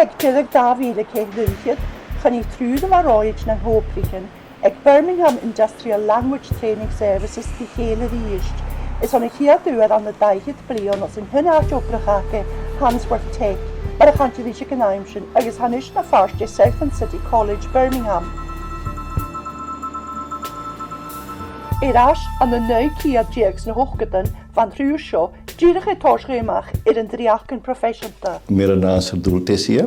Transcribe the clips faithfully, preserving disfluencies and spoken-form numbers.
Aig deireadh dà mhìle ceithir air fhichead, choinnich triùir a bha roimhe nan obraichean aig Birmingham Industrial Language Training Services ri chèile a-rithist. Is ann a' chiad uair ann an dà fhichead bliadhna às an t-seanair obrach aca, Handsworth Tech, mar a chanadh iad ris an àm sin, agus tha a-nis na phàirt de Southend City College, Birmingham. Air ais ann an naoi ceud deug 's na h-ochdadan, bha an triùir seo dìreach air tòiseachadh a-mach air an dreuchd proifeiseanta. میرا نام سردار تیسی ہے۔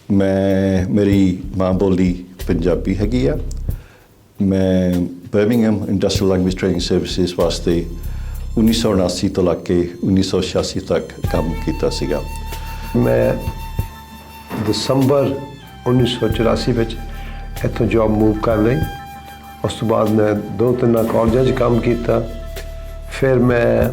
میں، میری ماں بولی پنجابی ہے گیا۔ میں برمنگھم انڈسٹریل لینگویج ٹریننگ سروسز واسطے انیس سو اناسی تو لگ کے انیس سو چھیاسی تک کم کیتا سیگا۔ میں دسمبر انیس سو چوراسی وچ اتھوں جاب موو کر لئی۔ اس توں بعد میں دو تین کالجاں وچ کم کیتا۔ پھر میں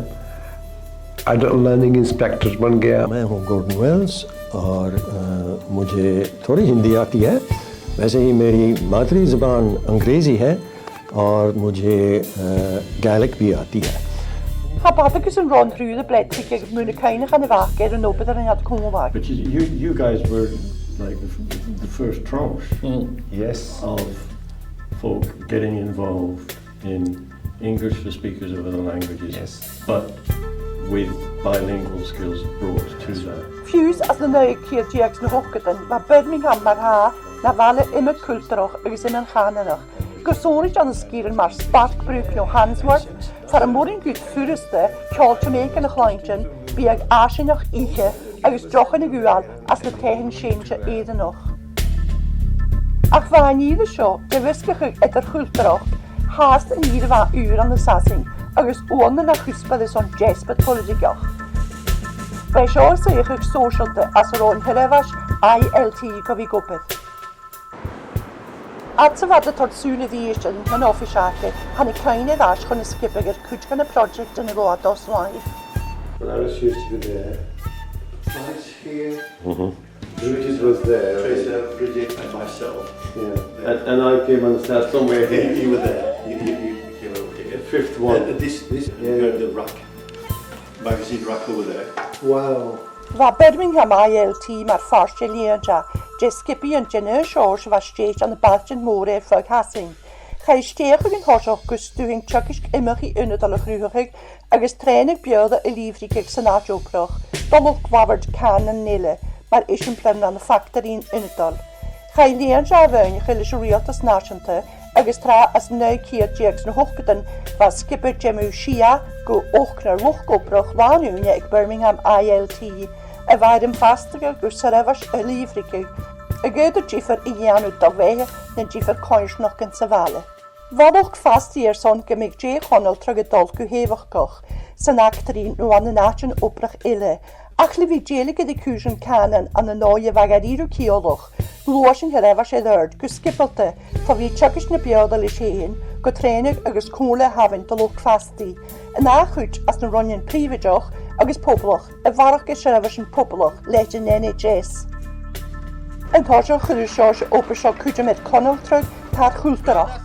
ایڈلٹ لرننگ انسپکٹر بن گیا۔ میں ہوں گورڈن ویلز اور، آ، مجھے تھوڑی ہندی آتی ہے۔ ویسے ہی میری مادری زبان انگریزی ہے اور مجھے، آ، گیلک بھی آتی ہے۔ Cha b' fhada gus an robh an triùir a' bleagrachadh mu na cuimhneachain a bh' aca air an obair a rinn iad còmhla. But you, you, you guys were, like, the, the first tranche, mm, yes, of folk getting involved in English for speakers of other languages, yes, but with bilingual skills brought to that. Fiù 's anns na naoi ceud deug 's na h-ochdadan, bha Birmingham mar-thà na bhaile iomadh cultarach agus iomadh-chànanach, gu sònraichte ann an sgìrean mar Sparkbrook no Handsworth, far am b' urrainn dhut furasta ceòl Jamaican a chluinntinn, biadh Àisianach ithe agus deochan a ghabhail às na taighean-seinnse Èireannach. Ach bha an ìre seo de mheasgachadh eadar-chultarachd fhathast an ìre mhath ùr ann an Sasainn agus uaireannan a' cuspair airson deasbad poilitigeach. B' e seo an suidheachadh sòisealta às an robh an t-seirbheis I L T gu bhith ag obair. Fhad 's a bha iad a' toirt sùil a-rithist air an t-oifis aca, thàinig cuimhne air ais chun na sgioba air cuid de na projectan a bha iad a' dol a-steach. Well, Alice used to be there. Alice here. Mm-hmm. Bridget was there. Tracer, Bridget, and myself. Yeah. And, and I came and sat somewhere here. You, you were there. You, you, you, you came over here. Fifth one. Uh, this, this, yeah, the, the rack. Magazine rack over there. Wow. Bha Birmingham I L T mar phàirt de lìonta de sgiobaidhean den aon seòrsa a bha stèidhichte ann am bailtean mòra air feadh Shasainn. Chaidh stèidheachadh an toiseach gus dùthaich teagasg iomchaidh ionadail a chruthachadh agus trèanadh Beurla a lìbhrigeadh san àite-obrach do luchd-labhairt cànanan eile, mar eisimpleir na factaraidhean ionadail. Chaidh lìonta a mhaoineachadh leis an riaghaltas nàiseanta agus tràth anns na naoi ceud deug 's na h-ochdadan bha sgioba Jemmu Shia gu ochdnar luchd-obrach làn-ùine aig Birmingham I L T, a bha air am fastagadh gu seirbheis a lìbhrigeadh, a' gabhail diofar a dhèanamh do bheatha nan diofar choimhearsnachdan sa bhaile. Bha luchd-fastaidh airson gum biodh deagh chonaltradh a' dol gu h-èifeachdach san factaraidh no ann an àitean obrach eile, ach le bhith dèiligeadh ri cùisean cànain ann an dòigh a bha dha-rìribh ciallach, ghluais an t-seirbheis air adhart gu sgiobalta, far a bheil teagasg na Beurla leis fhèin, gu trèanadh agus còmhla a thabhann do luchd-fastaidh, an ath chuid anns na roinnean prìobhaideach agus poblach, a bharrachd air seirbheisean poblach leithid an N H S. An toiseach chuir an seòrsa obair seo cuideam air conaltradh tar-chultarach,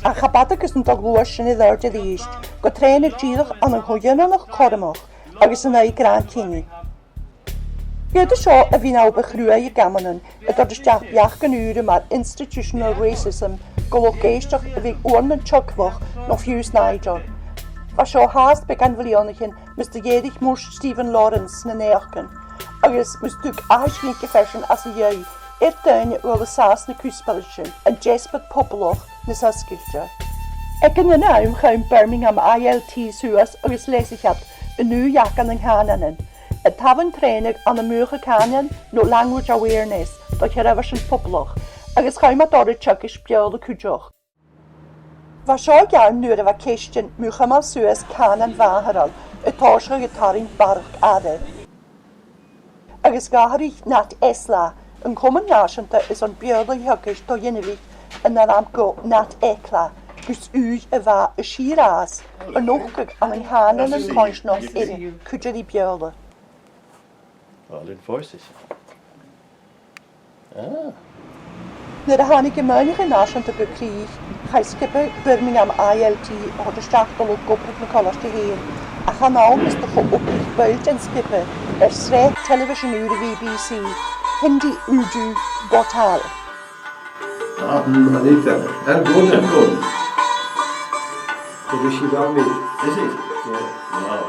ach cha b' fhada gus an do ghluais sin air adhart a-rithist, gu trèanadh dìreach ann an co-ionannachd cothromach agus an aghaidh gràin-cinnidh. Ged a tha seo a' bhith na obair chruaidh aig amannan, a' toirt a-steach beachdan ùra mar institutional racism gu luchd-èisteachd a bhiodh uaireannan teagmhach no fiù 's nàideil. Bha seo fhathast beagan bhliadhnaichean mus do dh'èirich murt Stephen Lawrence sna naidheachdan, agus mus tug aithisg rince fhèin às a dhèidh air daoine a bhuineadh sàs anns na cuspairean sin, an deasbad poblach nas fhosgailte. Aig an aon àm chùm Birmingham I L T suas agus leasaich iad an aon fheadhainn de na cànanan, a' tabhann trèanadh ann am beagan cànain no language awareness do sheirbheisean poblach, agus chùm iad orra teagasg Beurla cuideachd. Bha seo a' gearan nuair a bha ceistean mu chumail suas cànan mhàthaireil a' tòiseachadh a' tarraing barrachd aire. Agus dh'atharraich Nat Esler, an comann nàiseanta airson Beurla a theagasg do dh'inbhich, an t-ainm gu Nat Ecla, gus ùidh a bha a' sìor fhàs a' nochdadh ann an cànanan coimhearsnachd eile cuide ri Beurla. Berlin Voices. Ah. Nuair a thàinig am maoineachadh nàiseanta gu crìch, chaidh sgioba Birmingham I L T a thoirt a-steach do luchd-obrach na colaiste fhèin, ach chan ann mus do cho-obraich buill den sgioba air sreath telebhisean ùr a' B B C. Hindi Urdu Bottal. Ah, mm, I need that. That goes, that goes. Did she love me? Is it? Yeah. Wow.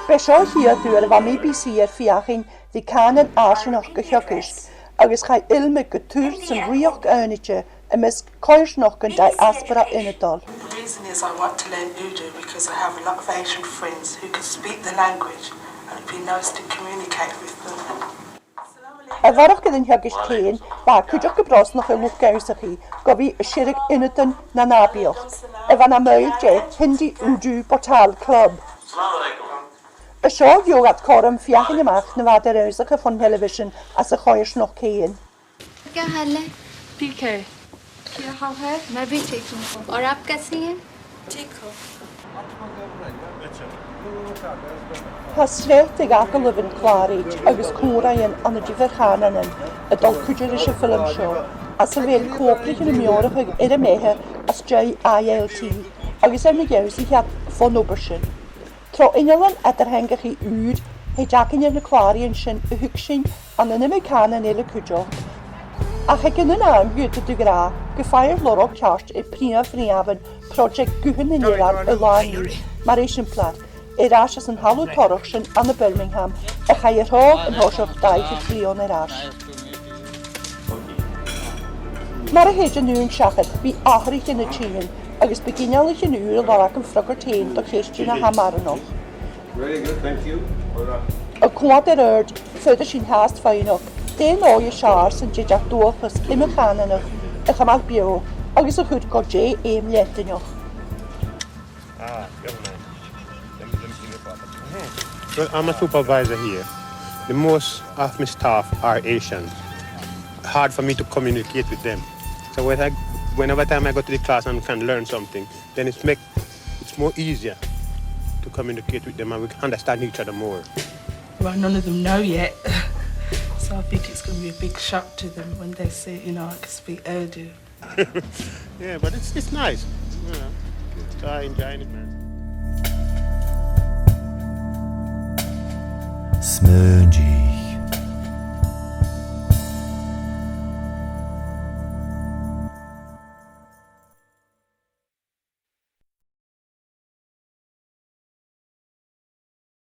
B' e seo a' chiad uair a bha am B B C air feuchainn ri cànan fharsaingeach a theagasg, agus chaidh iomadh gu tur san Rìoghachd Aonaichte am measg coimhearsnachdan diaspora ionadail. The reason is I want to learn Urdu because I have a lot of Asian friends who can speak the language and it'd be nice to communicate with them. A bharrachd air an teagasg fhèin, bha e cuideachd gu brosnachail luchd-ionnsachaidh gu bhith a' sireadh ionadan nan ath-bheachd, a bha nam buill de Hindi Urdu Bottal Club. An seo, gheibh iad cothrom feuchainn a-mach na bha iad air ionnsachadh fon telebhisean anns a' choimhearsnachd fhèin. کیا حال ہے؟ ٹھیک ہے۔ کیا حال ہے؟ میں بھی ٹھیک ہوں۔ اور آپ کیسی ہیں؟ ٹھیک ہوں۔ Tha sreath de dh'agallamhan clàraid agus còmhraidhean ann an diofar chànanan a' dol cuide ris a' fhilm seo, anns a bheil co-obraichean a' meòrachadh air a' bheatha às dèidh I E L T, agus air na dh'ionnsaich iad fon obair sin. Tro innealan eadar-theangachaidh ùr, thèid againn air na clàraidhean sin a thuigsinn ann an iomadh cànan eile cuideachd. Ach aig an aon àm, dh'fhaodadh tu a ràdh gum faighear lorg ceart air prìomh mhnathan pròiseact Guthan nan Eilean a làimh, mar eisimpleir, Air Ais às an Talamh Torrach sin ann am Birmingham, a chaidh air thoiseach dà fhichead bliadhna air ais. Mar a thèid an ùine seachad, bidh atharraichean a' tighinn, agus bidh ginealaichean ùra a' lorg am freagairt fhèin do cheistean a tha maireannach. Very good, thank you. A' coimhead air adhart, faodaidh sinn fhathast faighneachd dè an dòigh as fheàrr san tèid ar dualchas iomadh-chànanach a chumail beò agus a chur gu dè fheum leantainneach. Ah, never mind. Let me, let me think about it. Well, I'm a supervisor here. The most of my staff are Asian. Hard for me to communicate with them. So when I, whenever time I go to the class and can learn something, then it's make, it's more easier to communicate with them and we can understand each other more. Well, none of them know yet. So I think it's gonna be a big shock to them when they see, you know, I can speak Urdu. Yeah, but it's, it's nice. You know, so I enjoy it, man. Smaoinich